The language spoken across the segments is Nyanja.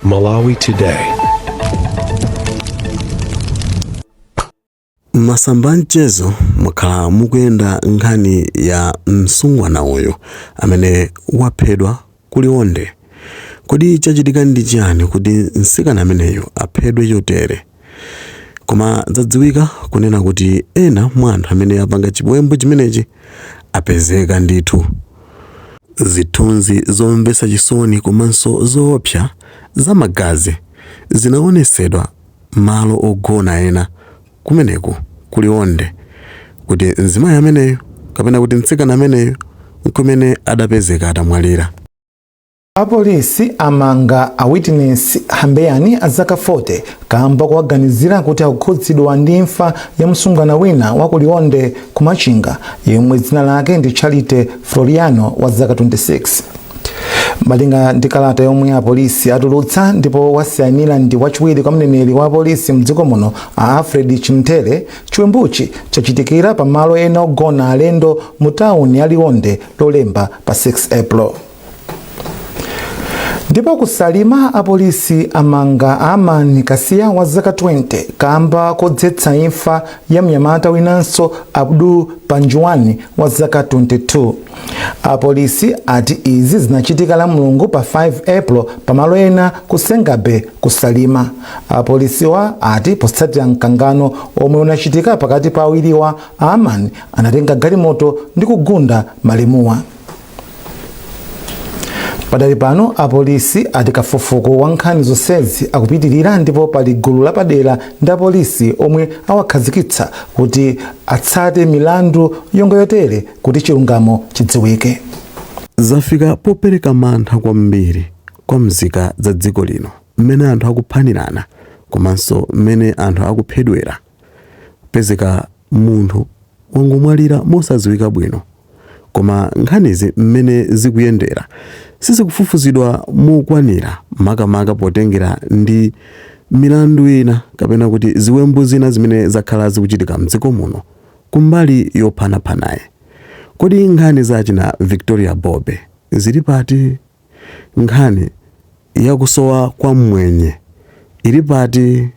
Malawi Today. Masamba a mchezo mwakhala mukuyenda nkhani ya msungwana uyu amene waphedwa ku Liwonde. Kodi chachitika ndi chiyani kuti mtsikana ameneyu aphedwe chotere? Koma zadziwika kunena kuti ena mwa anthu amene apanga chiwembu chimenechi apezeka ndithu. Zithunzi zomvetsa chisoni komanso zoopsa za magazi zinaonesedwa malo ogona ena kumeneku ku Liwonde kuti mzimayi ameneyu kapena kuti mtsikana ameneyu nkumene adapezeka atamwalira. Apolisi amanga a Witness Hambeyani a zaka 40 kamba kowaganizira kuti akukhudzidwa ndi imfa ya msungwana wina wa ku Liwonde ku Machinga yemwe dzina lake ndi Charity Floriano wa zaka 26. Malinga ndi kalata yomwe apolisi atulutsa ndipo wasayinira ndi wachiwiri kwa mneneri wa apolisi mdziko muno a Alfred Chimthere, chiwembuchi chachitikira pa malo ena ogona alendo mu tawuni ya Liwonde Lolemba pa 6 April. Ndipo ku Salima apolisi amanga Aman Kasiya wa zaka 20 kamba kodzetsa imfa ya mnyamata winanso Abdul Panjuani wa zaka 22. Apolisi ati izi zinachitika la Mulungu pa 5 April pamalo ena ku Sengabe ku Salima. Apolisiwa ati potsatira mkangano omwe unachitika pakati pa awiriwa, Aman anatenga galimoto ndi kugunda malemuwa. Padali pano apolisi ati kafukufuku wa nkhani zonsezi akupitirira ndipo pali gulu lapadera ndi apolisi omwe awakhazikitsa kuti atsate milandu yonga yotere kuti chilungamo chidziwike. Zafika popereka mantha kwambiri kwa mzika za dziko lino mmene anthu akuphanirana komanso mmene anthu akuphedwera. Kupezeka munthu wangomwalira mosadziwika bwino. Koma nkhanizi mmene zikuyendera sizikufufuzidwa mokwanira makamaka potengera ndi milandu ina kapena kuti ziwembu zina zimene zakhala zikuchitika mdziko muno kumbali yophanaphanayi. Kodi nkhani za achina Victoria Bobe zili pati? Nkhani yakusowa kwa mmwenye ili pati?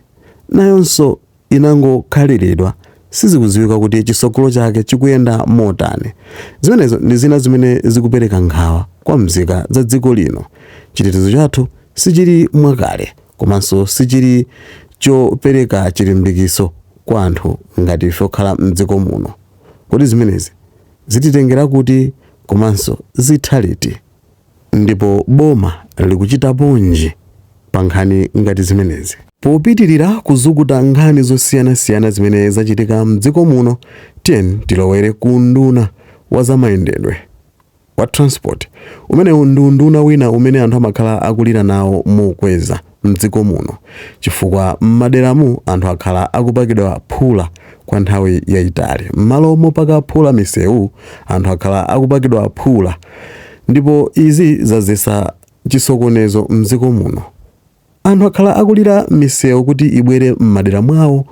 Nayonso inangokhaliridwa sizikudziwika kuti chitsogolo chake chikuyenda motani. Zimenezo ndi zina zimene zikupereka nkhawa kwa mzika za dziko lino. Chitetezo chathu sichili mwakale komanso sichili chopereka chilimbikitso kwa anthu ngati ife okhala m'dziko muno. Kodi zimenezi zititengera kuti komanso zitha liti? Ndipo boma likuchitaponji pa nkhani ngati zimenezi? Popitirira kuzukuta nkhani zosiyanasiyana zimene zachitika m'dziko muno, tiyeni tilowere ku unduna wa zamayendedwe wa transport. Umenewu ndi unduna wina umene anthu amakhala akulira nawo mokweza m'dziko muno chifukwa m'maderamu anthu akhala akupakidwa phula kwa nthawi yayitali. M'malo mopaka phula misewu, anthu akhala akupakidwa phula ndipo izi zadzetsa chisokonezo m'dziko muno. Anthu akhala akulira misewu kuti ibwere m'madera mwawo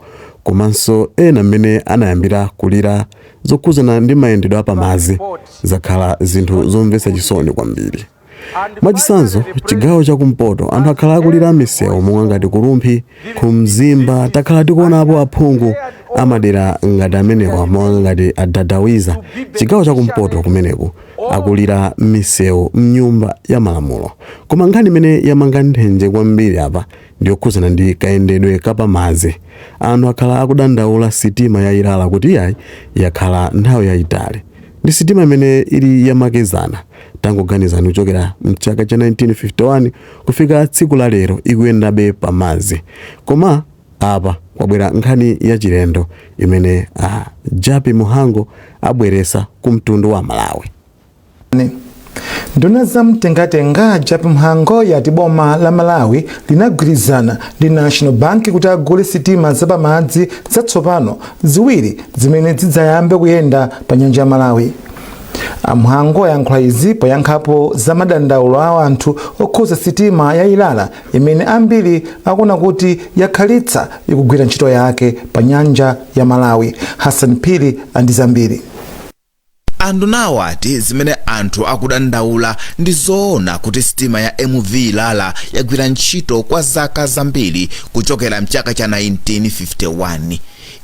komanso ena mmene anayambira kulira zokhudzana ndi mayendedwe apamadzi zakhala zinthu zomvetsa chisoni kwambiri. Mwachitsanzo, chigawo chakumpoto anthu akhala akulira misewu monga ngati ku Rumphi, ku Mzimba takhala tikuonapo aphungu amadera ngati amenewa monga ngati a Dadawiza chigawo chakumpoto kumeneku akulira misewu mnyumba ya malamulo. Koma nkhani imene yamanga nthenje kwambiri apa ndi yokhudzana ndi kayendedwe kapamadzi. Anthu akhala akudandaula sitima ya Ilala kuti iyayi yakhala nthawi yayitali. Ndi sitima imene ili yamakezana. Tangoganizani kuchokera mchaka cha 1951 kufika tsiku la lero ikuyendabe pamadzi. Koma apa kwabwera nkhani yachilendo imene a Jappie Mhango abweresa ku mtundu wa Malawi. Nduna za mtengatenga Jappie Mhango yati boma la Malawi linagwirizana ndi National Bank kuti agule sitima zapamadzi zatsopano ziwiri zimene zidzayambe kuyenda pa nyanja ya Malawi. A Mhango ayankhula izi poyankhapo za madandaulo a anthu okhudza sitima ya Ilala imene ambiri akuona kuti yakhalitsa ikugwira ntchito yake pa nyanja ya Malawi. Hassan Phiri ali ndi zambiri. Andunawo ati zimene anthu akudandaula ndi zoona kuti sitima ya MV Ilala yagwira ntchito kwa zaka zambiri kuchokera mchaka cha 1951.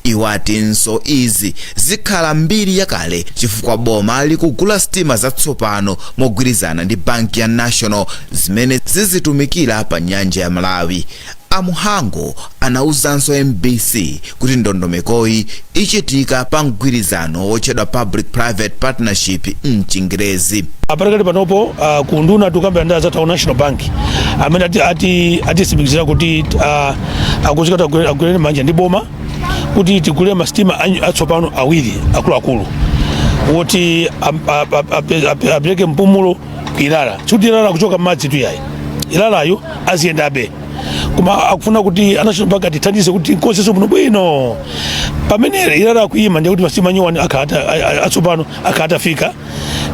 Iwo atinso izi zikhala mbiri yakale chifukwa boma likugula sitima zatsopano mogwirizana ndi banki ya National zimene zizitumikira pa nyanja ya Malawi. Amuhango anauzanso MBC kuti ndondomekoyi ichitika pa mgwirizano wotchedwa Public Private Partnership mchingerezi. Apatikati panopo ku nduna tikukambirana ndi azathu National Bank amene atitsimikizira kuti akuzikati agwirane manja ndi boma kuti tigule masitima atsopano awiri akuluakulu woti apereke mpumulo ku Ilala. Sikuti Ilala kuchoka m'madzi tuyayi, Ilalayo aziyendabe, koma akufuna kuti a National Bank atithandize kuti nkonsenso bwino bwino. Pamene Ilala akuyima, ndiye kuti masitima anyuwani atsopano akhala atafika,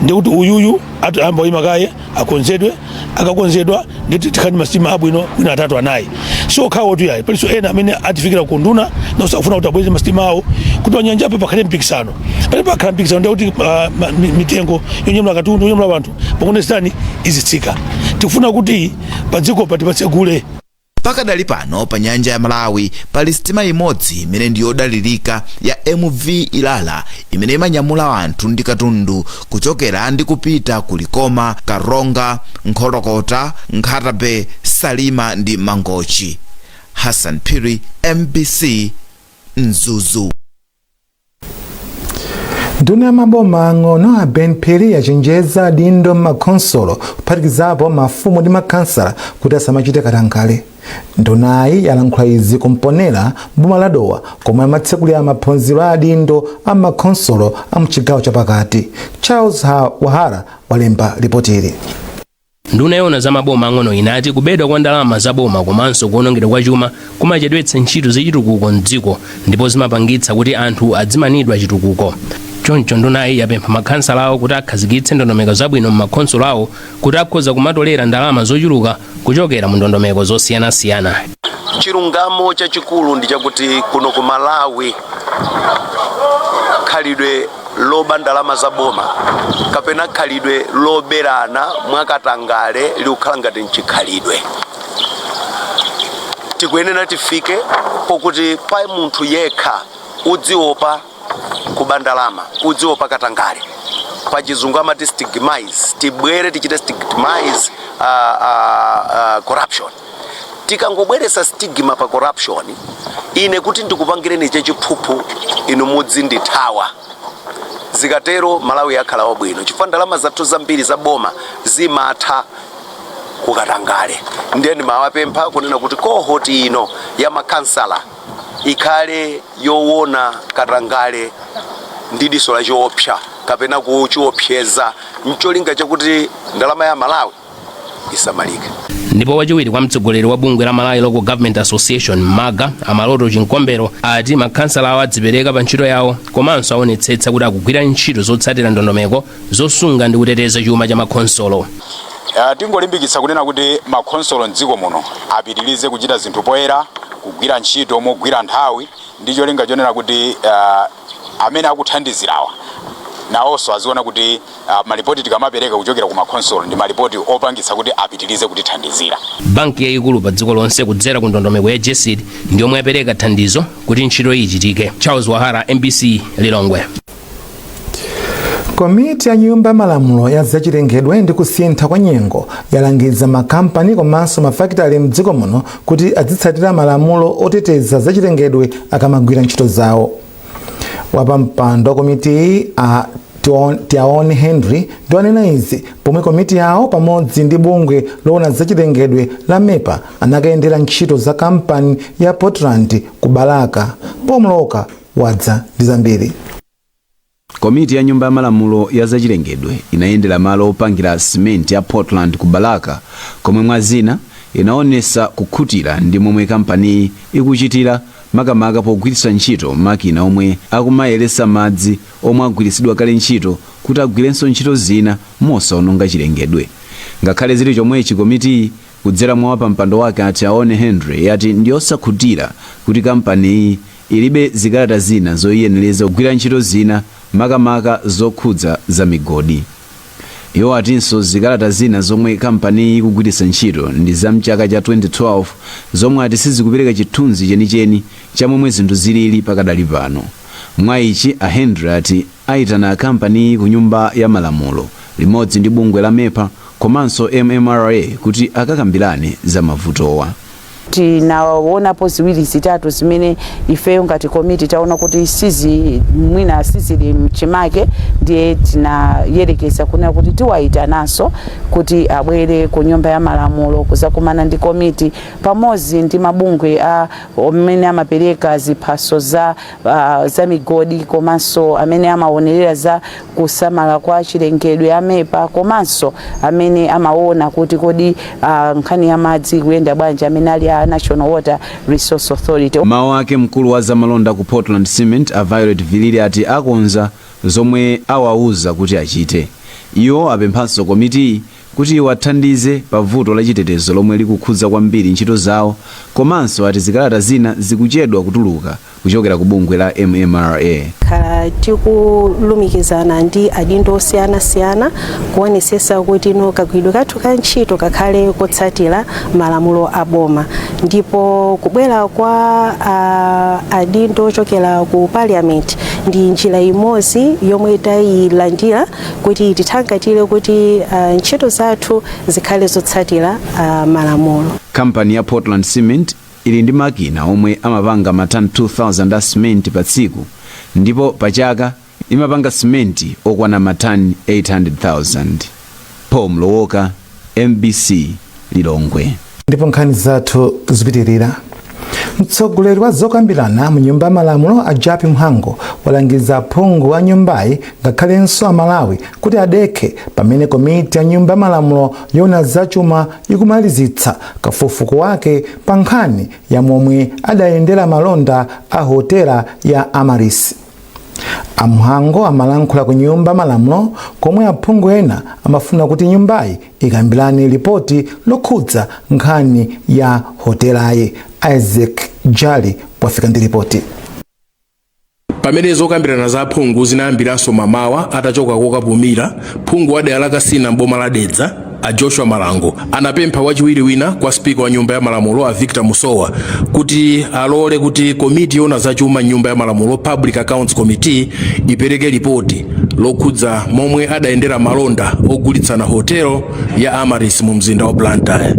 ndiye kuti uyuyu ayamba kuyima kaye akonzedwe. Akakonzedwa, nditi tikhale ndi masitima abwino mwina atatu, anayi. Si okhawo tuyayi, palinso ena amene atifikira ku nduna nawonso akufuna kuti abweze masitima awo kuti panyanjapo pakhale mpikisano. Pamene pakhala mpikisano, ndiye kuti mitengo yonyamula katundu, yonyamula anthu pang'ono izitsika. Tikufuna kuti padziko patipatsegule. Pakadali pano pa nyanja ya Malawi pali sitima imodzi imene ndi yodalirika ya MV Ilala imene imanyamula anthu ndi katundu kuchokera ndi kupita ku Likoma, Karonga, Nkhotakota, Nkhata Bay, Salima ndi Mangochi. Hassan Phiri, MBC, Mzuzu. Nduna ya maboma ang'ono a Ben Phiri yachenjeza adindo m'makhonsolo, kuphatikizapo mafumu ndi makhansala, kuti asamachite katangale. Ndunayi yalankhula izi kumponera boma la Dowa komwe amatsekulira maphunziro a adindo a makhonsolo a mchigawo chapakati. Charles Wahara walemba ripotili. Nduna yona za maboma ang'ono inati kubedwa kwa ndalama za boma komanso kuwonongedwa kwa chuma kumachedwetsa ntchito zachitukuko mdziko ndipo zimapangitsa kuti anthu adzimanidwa chitukuko. Choncho ndunayi yapempha makhansala awo kuti akhazikitse ndondomeko zabwino m'makhonsolo awo kuti akhoza kumatolera ndalama zochuluka kuchokera mu ndondomeko zosiyanasiyana. Chilungamo chachikulu ndi chakuti kuno ku Malawi khalidwe loba ndalama za boma kapena khalidwe loberana mwakatangale likukhala ngati mchikhalidwe. Tikuyenera tifike pokuti pa munthu yekha udziopa kuba ndalama, udziopa katangale. Pa Chizungu amati stigmatize. Tibwere tichite stigmatize corruption. Tikangobweresa stigma pa corruption, ine kuti ndikupangireni chachiphuphu, inu mudzindithawa. Zikatero Malawi akhala wabwino, chifukwa ndalama zathu zambiri za boma zimatha kukatangale. Ndiye ndimawapempha kunena kuti cohort ino ya makhansala ikhale yowona katangale ndi diso la chiopsa kapena kuchiopseza, mcholinga chakuti ndalama ya Malawi isamalike. Ndipo wachiwiri kwa mtsogoleri wa bungwe la Malawi Local Government Association, MALGA, Amaloto Chinkombero, ati makhansala awo adzipereka pa ntchito yawo komanso aonetsetsa kuti akugwira ntchito zotsatira ndondomeko zosunga ndi kuteteza chuma cha makhonsolo. Tingolimbikitsa kunena kuti makhonsolo mdziko muno apitirize kuchita zinthu poyera, kugwira ntchito mogwira nthawi, ndi cholinga chonena kuti amene akuthandizirawa nawonso aziona kuti malipoti tikamapereka kuchokera ku makhonsolo ndi malipoti opangitsa kuti apitirize kutithandizira. Banki yayikulu pa dziko lonse kudzera ku ndondomeko ya GESD ndi yomwe yapereka thandizo kuti ntchito iyi ichitike. Charles Wahara, MBC, Lilongwe. Komiti ya Nyumba ya Malamulo ya zachilengedwe ndi kusintha kwa nyengo yalangiza makampani komanso mafakitale mdziko muno kuti azitsatira malamulo oteteza zachilengedwe akamagwira ntchito zawo. Wapampando wa komitiyi a Tiaone Henry ndiwanena izi pomwe komiti yawo pamodzi ndi bungwe loona zachilengedwe la MEPA anakayendera ntchito za kampani ya Portland ku Balaka. Pomloka wadza ndi zambiri. Komiti ya Nyumba ya Malamulo ya zachilengedwe inayendera malo opangira simenti ya Portland ku Balaka, komwe mwa zina inaonesa kukhutira ndi momwe kampaniyi ikuchitira, makamaka pogwiritsa ntchito makina omwe akumayeresa madzi omwe agwiritsidwa kale ntchito kuti agwirenso ntchito zina mosaononga chilengedwe. Ngakhale zili chomwechi, komitiyi kudzera mwa wapampando wake a Tiaone Henry yati ndiyosakhutira kuti kampaniyi ilibe zikalata zina zoyiyenereza kugwira ntchito zina. Makamaka zokhudza za migodi. Iwo atinso zikalata zina zomwe kampaniyi ikugwiritsa ntchito ndi za mchaka cha 2012, zomwe ati sizikupereka chithunzi chenicheni cha momwe zinthu zilili pakadali pano. Mwa ichi, a Henry ati ayitana kampaniyi ku Nyumba ya Malamulo limodzi ndi bungwe la MEPA komanso MMRA kuti akakambirane za mavutowa. Tinaonapo ziwiri zitatu zimene ifeyo ngati komiti taona kuti sizi mwina sizili mchimake, ndiye tinayerekeza kunena kuti tiwayitananso kuti abwere ku Nyumba ya Malamulo kuzakumana ndi komiti pamodzi ndi mabungwe a amene amapereka ziphaso za migodi, komanso amene amaonerera za kusamala kwa chilengedwe a MEPA, komanso amene amaona kuti kodi nkhani ya madzi kuyenda bwanji, amene ali a National Water Resource Authority. Mawu ake, mkulu wa zamalonda ku Portland Cement, a Violet Vilili, ati akonza zomwe awauza kuti achite. Iwo apemphanso komitiyi kuti iwathandize pa vuto la chitetezo lomwe likukhudza kwambiri ntchito zawo, komanso ati zikalata zina zikuchedwa kutuluka kuchokera ku bungwe la MMRA. Khala tikulumikizana ndi adindo osiyanasiyana kuonesesa kuti no kagwiridwe kathu ka ntchito kakhale kotsatira malamulo a boma, ndipo kubwera kwa adindo ochokera ku Parliament ndi njira imodzi yomwe tayilandira kuti tithangatire kuti ntchito zathu zikhale zotsatira malamulo. Kampani ya Portland Cement ili ndi makina omwe amapanga matani 2000 a simenti pa tsiku, ndipo pa chaka imapanga simenti okwana matani 800,000. Paul Mlowoka, MBC, Lilongwe. Ndipo nkhani zathu zipitirira. Mtsogoleri wa zokambirana mu Nyumba ya Malamulo, a Jappie Mhango, walangiza aphungu a nyumbayi ngakhalenso Amalawi kuti adekhe pamene komiti ya Nyumba ya Malamulo yoona zachuma ikumalizitsa kafukufuku wake pa nkhani ya momwe adayendera malonda a hotela ya Amaryllis. A Mhango amalankhula ku Nyumba Malamulo komwe aphungu ena amafuna kuti nyumbayi ikambirane lipoti lokhudza nkhani ya hotelayi. Isaac Jali wafika ndi ripoti. Pamene zokambirana za aphungu zinayambiranso mamawa atachoka kokapumira, phungu wa dera la Kasina mboma la Dedza, a Joshua Malango, anapempha wachiwiri wina kwa spika wa Nyumba ya Malamulo, a Victor Musowa, kuti alole kuti komiti yoona zachuma Nyumba ya Malamulo, Public Accounts Committee, ipereke ripoti lokhudza momwe adayendera malonda ogulitsana hotelo ya Amaryllis mu mzinda wa Blantyre.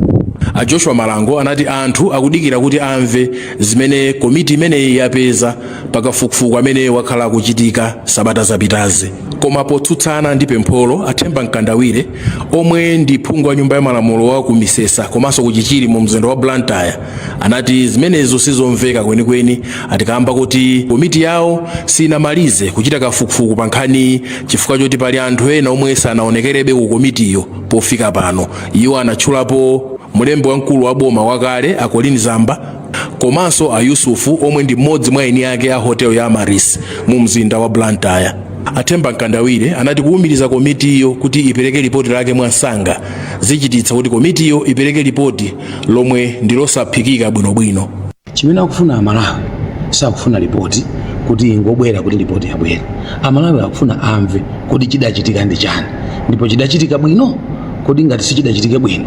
A Joshua Malango anati anthu akudikira kuti amve zimene komiti imeneyi yapeza pakafukufuku amene wakhala akuchitika sabata zapitazi. Koma potsutsana ndi pempholo, a Themba Mkandawire, omwe ndi phungu wa Nyumba ya Malamulo wa ku Misesa komanso ku Chichiri mu mzinda wa Blantyre, anati zimenezo sizomveka kwenikweni, atikamba kuti komiti yawo sinamalize kuchita kafukufuku pa nkhani chifukwa choti pali anthu ena omwe sanaonekerebe ku komitiyo pofika pano. Iwo anatchulapo mulembi wamkulu wa boma wakale, a Colleen Zamba, komanso a Yusufu, omwe ndi mmodzi mwa eni ake a hotel ya Amaryllis mu mzinda wa Blantyre. A Themba Mkandawire anati kuwumiriza komitiyo kuti ipereke lipoti lake mwansanga zichititsa kuti komitiyo ipereke lipoti lomwe ndi losaphikika bwinobwino. Chimene akufuna Amalawi, sakufuna lipoti kuti ingobwera kuti lipoti yabwera. Amalawi akufuna amve kodi chidachitika ndi chani, ndipo chidachitika bwino? Kodi ngati sichidachitike bwino,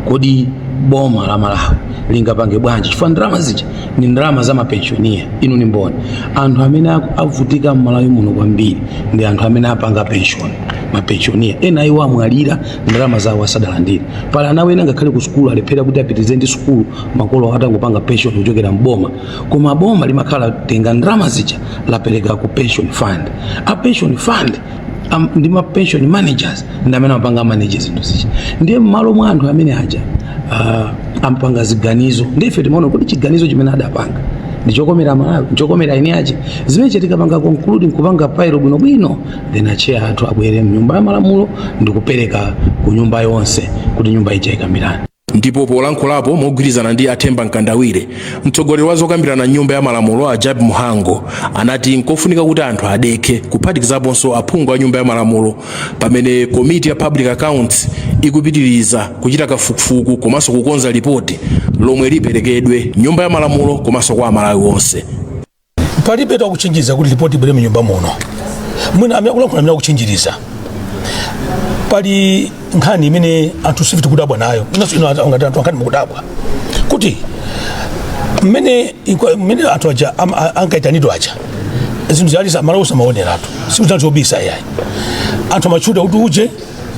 kodi boma la Malawi lingapange bwanji? Chifukwa ndalama zija ni ndalama za mapensioniya. Inu ni mboni, anthu amene avutika m'Malawi muno kwambiri ndi anthu amene apanga pension, mapensioniya. Ena iwo amwalira ndalama zawo asadalandire. Pali ana ena ngakhale ku sukulu alephera kuti apitirize ndi sukulu, makolo atangopanga pension kuchokera mboma. Koma boma limakhala tenga ndalama zija, lapereka ku pension fund. A pension fund ndi ma pension managers ndi amene amapanga manage zinthu zija. Ndiye m'malo mwa anthu amene aja ampanga ziganizo, ndiye ife timaona kuti chiganizo chimene adapanga ndichokomera Malawi, ndichokomera eni ache. Zimene tikapanga conclude nkupanga pile bwinobwino, then a chair athu abwere mnyumba ya malamulo ndikupereka ku nyumba yonse kuti nyumba ija ikambirane. Ndipo polankhulapo mogwirizana ndi a Themba Mkandawire, mtsogoleri wa zokambirana Nyumba ya Malamulo, a Jappie Mhango, anati nkofunika kuti anthu adekhe, kuphatikizaponso aphungu a Nyumba ya Malamulo, pamene komiti ya Public Accounts ikupitiriza kuchita kafukufuku komanso kukonza lipoti lomwe liperekedwe Nyumba ya Malamulo komanso kwa Amalawi onse. Palibe takuchenjeza kuti ripoti ibwere mnyumba muno. Mwina amene akulankhula, amene akutchinjiriza. Pali nkhani imene anthu sife tikudabwa nayo, inanso ino ngati anthu ankhani mukudabwa kuti mmene anthu aja ankaitanidwa aja, zinthu zali Malawi samaoneratu, sikuti zobisa yayi. Anthu amatchuta kuti uje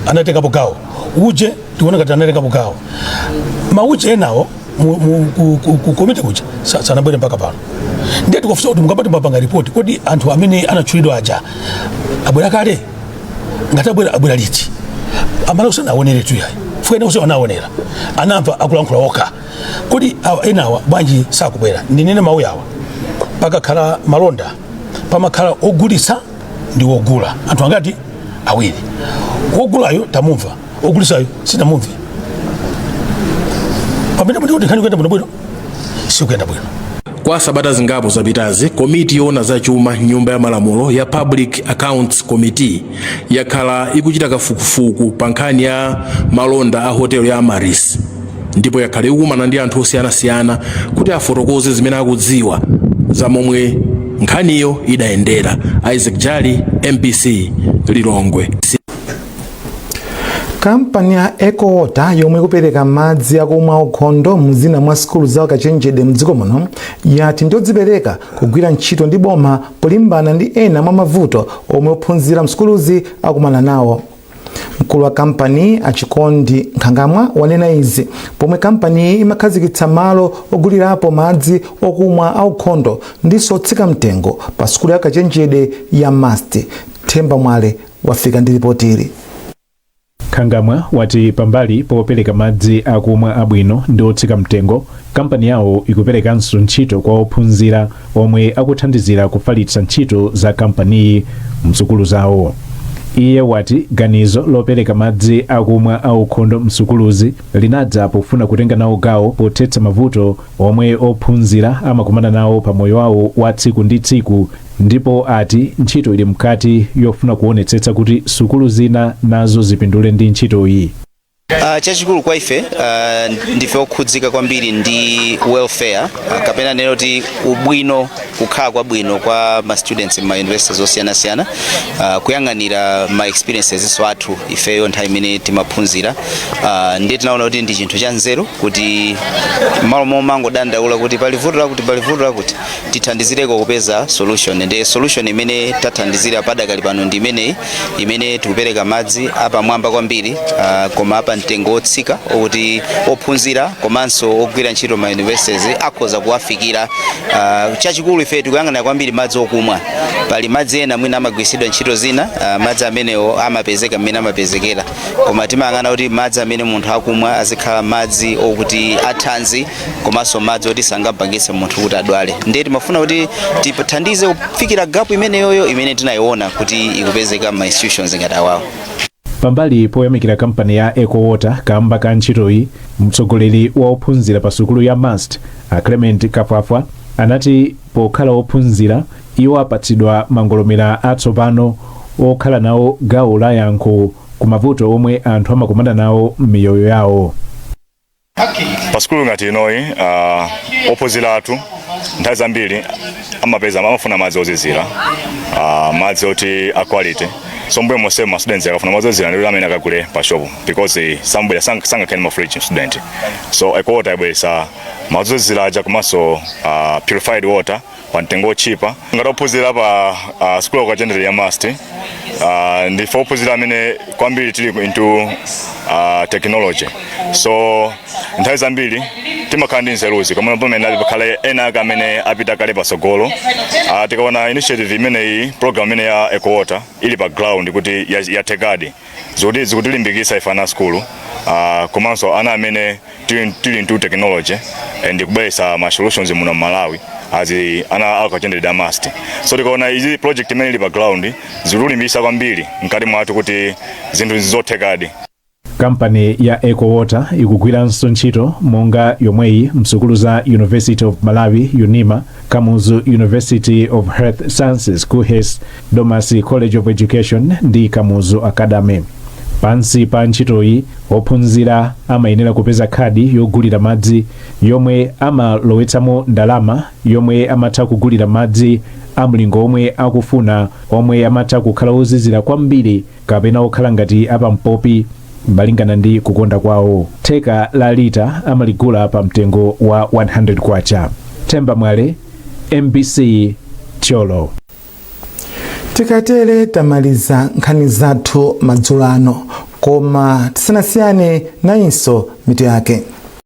anatengapo gawo, uje tikuona ngati anatengapo gawo, mauje enawo ku komiti kuja sanabwere mpaka pano. Ndiye tikufunsa kuti mukapati mapanga ripoti, kodi anthu amene anatchulidwa aja abwera kale? Ngati abwera, abwera liti? Amalawi sanaoneretu yayi. Funa ena anaonera, anamva akulankhula okha. Kodi awa enawa bwanji sakubwera? Ndinene mawu awa: pakakhala malonda pamakhala ogulitsa ndi wogula, anthu angati? Awiri. Wogulayo tamumva, ogulisayo sitamumve. Pamene kuti nkhani kuyenda bwinobwino, sikuyenda bwino. Kwa sabata zingapo zapitazi, komiti yoona za chuma nyumba ya malamulo ya Public Accounts Committee yakhala ikuchita kafukufuku pa nkhani ya malonda a hotelo ya Amaryllis, ndipo yakhala ikukumana ndi anthu osiyanasiyana kuti afotokoze zimene akudziwa za momwe nkhaniyo idayendera. Isaac Jali, MBC, Lilongwe. Kampani ya EcoWater, yomwe ikupereka madzi akumwa aukhondo mzina mwa sukulu za ukachenjede mdziko muno, yati ndiodzipereka kugwira ntchito ndi boma polimbana ndi ena mwa mavuto omwe ophunzira msukuluzi akumana nawo. Mkulu wa kampani, Achikondi Nkhangamwa, wanena izi pomwe kampani imakhazikitsa malo ogulirapo madzi okumwa aukhondo ndiso otsika mtengo pa sukulu ya ukachenjede ya MUST. Themba Mwale wafika ndi ripoti ili. Khangamwa wati pambali popereka madzi akumwa abwino ndi otsika mtengo, kampani yawo ikuperekanso ntchito kwa ophunzira omwe akuthandizira kufalitsa ntchito za kampaniyi msukulu zawo. Iye wati ganizo lopereka madzi akumwa aukhondo msukuluzi linadza pofuna kutenga nawo gawo pothetsa mavuto omwe ophunzira amakumana nawo pa moyo wawo wa tsiku ndi tsiku, ndipo ati ntchito ili mkati yofuna kuonetsetsa kuti sukulu zina nazo zipindule ndi ntchitoyi. Chachikulu kwa ife, ndife okhudzika kwambiri ndi welfare, kapena neno kuti ubwino, kukhala kwabwino kwa ma students ma universities osiyanasiyana, kuyang'anira ma experiences so athu ifeyo nthawi imene timaphunzira. Ndiye tinaona kuti ndi chinthu cha nzeru kuti malo momangodandaula kuti pali vuto lakuti, pali vuto lakuti, tithandizireko kupeza solution. Ndiye solution imene tathandizira padakali pano ndi imeneyi, imene tikupereka madzi apamwamba kwambiri, koma apa mtengo wotsika, okuti ophunzira komanso ogwira ntchito ma universities akhoza kuwafikira. Chachikulu ife tikuyang'anira kwambiri madzi okumwa. Pali madzi ena mwina amagwiritsidwa ntchito zina, madzi amenewo amapezeka mmene amapezekera, koma timayang'ana kuti madzi amene munthu akumwa azikhala madzi okuti athanzi komanso madzi oti sangapangitse munthu kuti adwale. Ndiye timafuna kuti tithandize kufikira gap imeneyoyo imene tinayiona kuti ikupezeka ma institutions ngati awawo. Pambali poyamikira kampani ya EcoWater kamba ka ntchitoyi, mtsogoleri wa ophunzira pa sukulu ya MUST, a Clement Kafwafwa, anati pokhala ophunzira iwo apatsidwa mangolomera atsopano okhala nawo gawo la yankho ku mavuto omwe anthu amakumana nawo m'miyoyo yawo. Pa sukulu ngati inoyi, ophunzira athu nthawi zambiri amapeza amafuna madzi ozizira, madzi oti a quality. So mbuyo monse ma students akafuna madzi ozizira ndiwo amene akagule pa shop, because sambwera sangakhale ma fridge student. So EcoWater ibweresa madzi ozizira aja komanso purified water pa mtengo ochipa. Ngati ophunzira pa school of ukachenjede ya MUST, ndife ophunzira amene kwambiri tili into technology, so nthawi zambiri timakhala ndi nzeruzi, koma pamene pakhale ena ake amene apita kale patsogolo, tikaona initiative imeneyi, program imene ya EcoWater ili pa ground kuti yathekadi, zikuti zikutilimbikitsa ife ana skulu, komanso ana amene tili into technology and kubweretsa ma solutions muno Malawi as ana akachenjede a MUST. So tikaona izi project imene ili pa ground, zikutilimbikitsa kwambiri mkati mwathu kuti zinthu zizothekadi. Kampani ya EcoWater ikugwiranso ntchito monga yomweyi msukulu za University of Malawi, UNIMA, Kamuzu University of Health Sciences, KUHeS, Domasi College of Education ndi Kamuzu Academy. Pansi pa ntchitoyi, ophunzira amayenera kupeza khadi yogulira madzi yomwe amalowetsamo ndalama yomwe amatha kugulira madzi Amlingo omwe akufuna, omwe amatha kukhala ozizira kwambiri kapena okhala ngati apampopi malingana ndi kukonda kwawo. Theka la lita amaligula pa mtengo wa 100 kwacha. Themba Mwale, MBC, Thyolo. Tikatere tamaliza nkhani zathu madzulo ano, koma tisanasiyane, nayinso mitu yake.